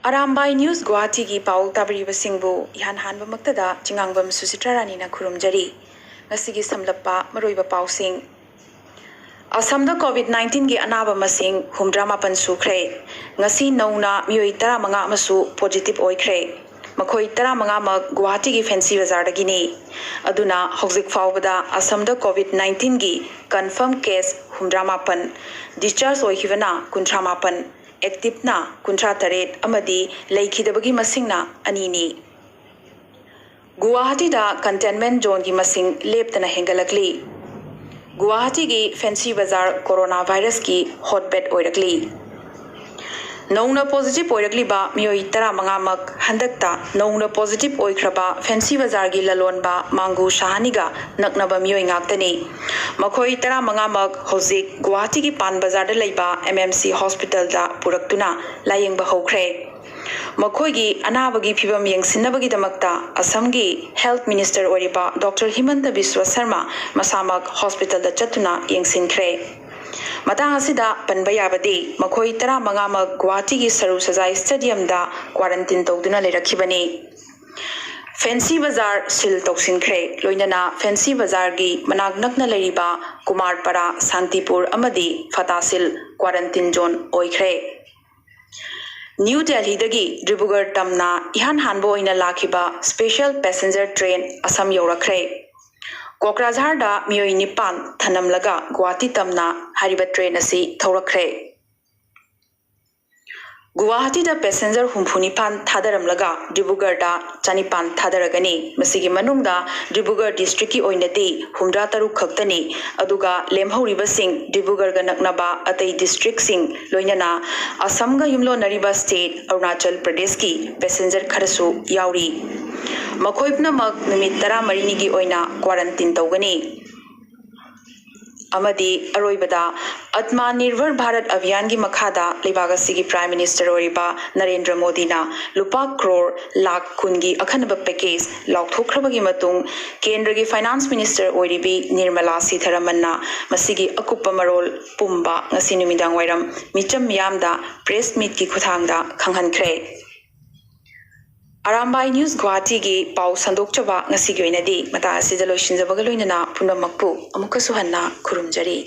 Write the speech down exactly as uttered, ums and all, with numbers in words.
Arambai news ꯒꯨꯋꯥꯍꯥꯇꯤꯒꯤ ꯄꯥꯎ ꯇꯥꯕꯤꯔꯤꯕꯁꯤꯡꯕꯨ ꯏꯍꯥꯟ ꯍꯥꯟꯕꯃꯛꯇꯗ ꯆꯤꯉꯥꯡꯕꯝ ꯁꯨꯁꯤꯇ꯭ꯔꯥ ꯔꯥꯅꯤꯅ ꯈꯨꯔꯨꯝꯖꯔꯤ꯫ ꯉꯁꯤꯒꯤ ꯁꯝꯂꯞꯄ ꯃꯔꯨꯑꯣꯏꯕ ꯄꯥꯎꯁꯤꯡ꯫ ꯑꯁꯥꯝꯗ ꯀꯣꯚꯤꯗ ꯅꯥꯏꯟꯇꯤꯟꯒꯤ ꯑꯅꯥꯕ ꯃꯁꯤꯡ ꯍꯨꯝꯗ꯭ꯔꯥ ꯃꯥꯄꯟ ꯁꯨꯈ꯭ꯔꯦ꯫ ꯉꯁꯤ ꯅꯧꯅ ꯃꯤꯑꯣꯏ ꯇꯔꯥꯃꯉꯥ ꯑꯃꯁꯨ ꯄꯣꯖꯤꯇꯤꯚ ꯑꯣꯏꯈ꯭ꯔꯦ꯫ ꯃꯈꯣꯏ ꯇꯔꯥꯃꯉꯥꯃꯛ ꯒꯨꯋꯥꯍꯥꯇꯤꯒꯤ ꯐꯦꯟꯁꯤ ꯕꯖꯥꯔꯗꯒꯤꯅꯤ꯫ ꯑꯗꯨꯅ ꯍꯧꯖꯤꯛ ꯐꯥꯎꯕꯗ ꯑꯁꯥꯝꯗ ꯀꯣꯚꯤꯗ ꯅꯥꯏꯟꯇꯤꯟꯒꯤ ꯀꯟꯐꯥꯔꯝ ꯀꯦꯁ ꯍꯨꯝꯗ꯭ꯔꯥ ꯃꯥꯄꯟ, ꯗꯤꯁꯆꯥꯔꯖ ꯑꯣꯏꯈꯤꯕꯅ ꯀꯨꯟꯊ꯭ꯔꯥ ꯃꯥꯄꯟ, ꯑꯦꯛꯇꯤꯚꯅ ꯀꯨꯟꯊ꯭ꯔꯥ ꯇꯔꯦꯠ ꯑꯃꯗꯤ ꯂꯩꯈꯤꯗꯕꯒꯤ ꯃꯁꯤꯡꯅ ꯑꯅꯤꯅꯤ꯫ ꯒꯨꯋꯥꯍꯥꯇꯤꯗ ꯀꯟꯇꯦꯟꯃꯦꯟ ꯖꯣꯟꯒꯤ ꯃꯁꯤꯡ ꯂꯦꯞꯇꯅ ꯍꯦꯟꯒꯠꯂꯛꯂꯤ꯫ ꯒꯨꯋꯥꯍꯥꯇꯤꯒꯤ ꯐꯦꯟꯁꯤ ꯕꯖꯥꯔ ꯀꯣꯔꯣꯅꯥ ꯚꯥꯏꯔꯁꯀꯤ ꯍꯣꯠꯕꯦꯗ ꯑꯣꯏꯔꯛꯂꯤ꯫ ꯅꯧꯅ ꯄꯣꯖꯤꯇꯤꯚ ꯑꯣꯏꯔꯛꯂꯤꯕ ꯃꯤꯑꯣꯏ ꯇꯔꯥꯃꯉꯥꯃꯛ ꯍꯟꯗꯛꯇ ꯅꯧꯅ ꯄꯣꯖꯤꯇꯤꯚ ꯑꯣꯏꯈ꯭ꯔꯕ ꯐꯦꯟꯁꯤ ꯕꯖꯥꯔꯒꯤ ꯂꯂꯣꯟꯕ ꯃꯥꯡꯒꯨ ꯁꯍꯥꯅꯤꯒ ꯅꯛꯅꯕ ꯃꯤꯑꯣꯏ ꯉꯥꯛꯇꯅꯤ꯫ ꯃꯈꯣꯏ ꯇꯔꯥꯃꯉꯥꯃꯛ ꯍꯧꯖꯤꯛ ꯒꯨꯋꯥꯍꯥꯇꯤꯒꯤ ꯄꯥꯟ ꯕꯖꯥꯔꯗ ꯂꯩꯕ ꯑꯦꯝ ꯑꯦꯝ ꯁꯤ ꯍꯣꯁꯄꯤꯇꯥꯜꯗ ꯄꯨꯔꯛꯇꯨꯅ ꯂꯥꯌꯦꯡꯕ ꯍꯧꯈ꯭ꯔꯦ꯫ ꯃꯈꯣꯏꯒꯤ ꯑꯅꯥꯕꯒꯤ ꯐꯤꯚꯝ ꯌꯦꯡꯁꯤꯟꯅꯕꯒꯤꯗꯃꯛꯇ ꯑꯁꯥꯝꯒꯤ ꯍꯦꯜꯊ ꯃꯤꯅꯤꯁꯇꯔ ꯑꯣꯏꯔꯤꯕ ꯗꯣꯛꯇꯔ ꯍꯤꯃꯟꯇ ꯕꯤꯁ꯭ꯋ ꯁꯔꯃ ꯃꯁꯥꯃꯛ ꯍꯣꯁꯄꯤꯇꯥꯜꯗ ꯆꯠꯇꯨꯅ ꯌꯦꯡꯁꯤꯟꯈ꯭ꯔꯦ꯫ ꯃꯇꯥꯡ ꯑꯁꯤꯗ ꯄꯟꯕ ꯌꯥꯕꯗꯤ ꯃꯈꯣꯏ ꯇꯔꯥꯃꯉꯥꯃꯛ ꯒꯨꯋꯥꯍꯥꯇꯤꯒꯤ ꯁꯔꯨ ꯁꯖꯥꯏ ꯁ꯭ꯇꯦꯗꯤꯌꯝꯗ ꯀ꯭ꯋꯥꯔꯟꯇꯤꯟ ꯇꯧꯗꯨꯅ ꯂꯩꯔꯛꯈꯤꯕꯅꯤ꯫ ꯐꯦꯟꯁꯤ ꯕꯖꯥꯔ ꯁꯤꯜ ꯇꯧꯁꯤꯟꯈ꯭ꯔꯦ꯫ ꯂꯣꯏꯅꯅ ꯐꯦꯟꯁꯤ ꯕꯖꯥꯔꯒꯤ ꯃꯅꯥꯛ ꯅꯛꯅ ꯂꯩꯔꯤꯕ ꯀꯨꯃꯥꯔꯄꯥꯔꯥ, ꯁꯥꯟꯇꯤꯄꯨꯔ ꯑꯃꯗꯤ ꯐꯇꯥꯁꯤꯜ ꯀ꯭ꯋꯥꯔꯟꯇꯤꯟ ꯖꯣꯟ ꯑꯣꯏꯈ꯭ꯔꯦ꯫ ꯅ꯭ꯌꯨ ꯗꯦꯜꯍꯤꯗꯒꯤ ꯗꯤꯕ꯭ꯔꯨꯒꯔ ꯇꯝꯅ ꯏꯍꯥꯟ ꯍꯥꯟꯕ ꯑꯣꯏꯅ ꯂꯥꯛꯈꯤꯕ ꯁ꯭ꯄꯦꯁꯦꯜ ꯄꯦꯁꯦꯟꯖꯔ ꯇ꯭ꯔꯦꯟ ꯑꯁꯥꯝ ꯌꯧꯔꯛꯈ꯭ꯔꯦ꯫ ꯀꯣꯀ꯭ꯔꯥꯖꯍꯥꯔꯗ ꯃꯤꯑꯣꯏ ꯅꯤꯄꯥꯟ ꯊꯅꯝꯂꯒ ꯒꯨꯋꯥꯍꯥꯇꯤ ꯇꯝꯅ ꯍꯥꯏꯔꯤꯕ ꯇ꯭ꯔꯦꯟ ꯑꯁꯤ ꯊꯧꯔꯛꯈ꯭ꯔꯦ꯫ ꯒꯨꯋꯥꯍꯥꯇꯤꯗ ꯄꯦꯁꯦꯟꯖꯔ ꯍꯨꯝꯐꯨ ꯅꯤꯄꯥꯟ ꯊꯥꯗꯔꯝꯂꯒ ꯗꯤꯕ꯭ꯔꯨꯒꯔꯗ ꯆꯅꯤꯄꯥꯟ ꯊꯥꯗꯔꯒꯅꯤ꯫ ꯃꯁꯤꯒꯤ ꯃꯅꯨꯡꯗ ꯗꯤꯕ꯭ꯔꯨꯒꯔ ꯗꯤꯁꯇ꯭ꯔꯤꯛꯀꯤ ꯑꯣꯏꯅꯗꯤ ꯍꯨꯝꯗ꯭ꯔꯥ ꯇꯔꯨꯛ ꯈꯛꯇꯅꯤ꯫ ꯑꯗꯨꯒ ꯂꯦꯝꯍꯧꯔꯤꯕꯁꯤꯡ ꯗꯤꯕ꯭ꯔꯨꯒꯔꯒ ꯅꯛꯅꯕ ꯑꯇꯩ ꯗꯤꯁꯇ꯭ꯔꯤꯛꯁꯤꯡ, ꯂꯣꯏꯅꯅ ꯑꯁꯥꯝꯒ ꯌꯨꯝꯂꯣꯟꯅꯔꯤꯕ ꯁ꯭ꯇꯦꯠ ꯑꯔꯨꯅꯥꯆꯜ ꯄ꯭ꯔꯗꯦꯁꯀꯤ ꯄꯦꯁꯦꯟꯖꯔ ꯈꯔꯁꯨ ꯌꯥꯎꯔꯤ꯫ ꯃꯈꯣꯏ ꯄꯨꯝꯅꯃꯛ ꯅꯨꯃꯤꯠ ꯇꯔꯥꯃꯔꯤꯅꯤꯒꯤ ꯑꯣꯏꯅ ꯀ꯭ꯋꯥꯔꯟꯇꯤꯟ ꯇꯧꯒꯅꯤ꯫ ꯑꯃꯗꯤ ꯑꯔꯣꯏꯕꯗ ꯑꯠꯃꯥ ꯅꯤꯔꯚꯔ ꯚꯥꯔꯠ ꯑꯚꯤꯌꯥꯟꯒꯤ ꯃꯈꯥꯗ ꯂꯩꯕꯥꯛ ꯑꯁꯤꯒꯤ Prime Minister ꯑꯣꯏꯔꯤꯕ ꯅꯔꯦꯟꯗ꯭ꯔ ꯃꯣꯗꯤꯅ ꯂꯨꯄꯥ ꯀ꯭ꯔꯣꯔ ꯂꯥꯈ ꯀꯨꯟꯒꯤ ꯑꯈꯟꯅꯕ package ꯂꯥꯎꯊꯣꯛꯈ꯭ꯔꯕꯒꯤ ꯃꯇꯨꯡ ꯀꯦꯟꯗ꯭ꯔꯒꯤ Finance Minister ꯑꯣꯏꯔꯤꯕꯤ ꯅꯤꯔꯃꯂꯥ ꯁꯤꯊꯥꯔꯥꯃꯟꯅ ꯃꯁꯤꯒꯤ ꯑꯀꯨꯞꯄ ꯃꯔꯣꯜ ꯄꯨꯝꯕ ꯉꯁꯤ ꯅꯨꯃꯤꯗꯥꯡ ꯋꯥꯏꯔꯝ ꯃꯤꯆꯝ ꯃꯤꯌꯥꯝꯗ press meetꯀꯤ ꯈꯨꯊꯥꯡꯗ ꯈꯪꯍꯟꯈ꯭ꯔꯦ꯫ ꯑꯔꯥꯝꯕꯥꯏ News ꯒꯨꯋꯥꯍꯥꯇꯤꯒꯤ ꯄꯥꯎ ꯁꯟꯗꯣꯛꯆꯕ ꯉꯁꯤꯒꯤ ꯑꯣꯏꯅꯗꯤ ꯃꯇꯥꯡ ꯑꯁꯤꯗ ꯂꯣꯏꯁꯤꯟꯖꯕꯒ ꯂꯣꯏꯅꯅ ꯄꯨꯝꯅꯃꯛꯄꯨ ꯑꯃꯨꯛꯀꯁꯨ ꯍꯟꯅ ꯈꯨꯔꯨꯝꯖꯔꯤ꯫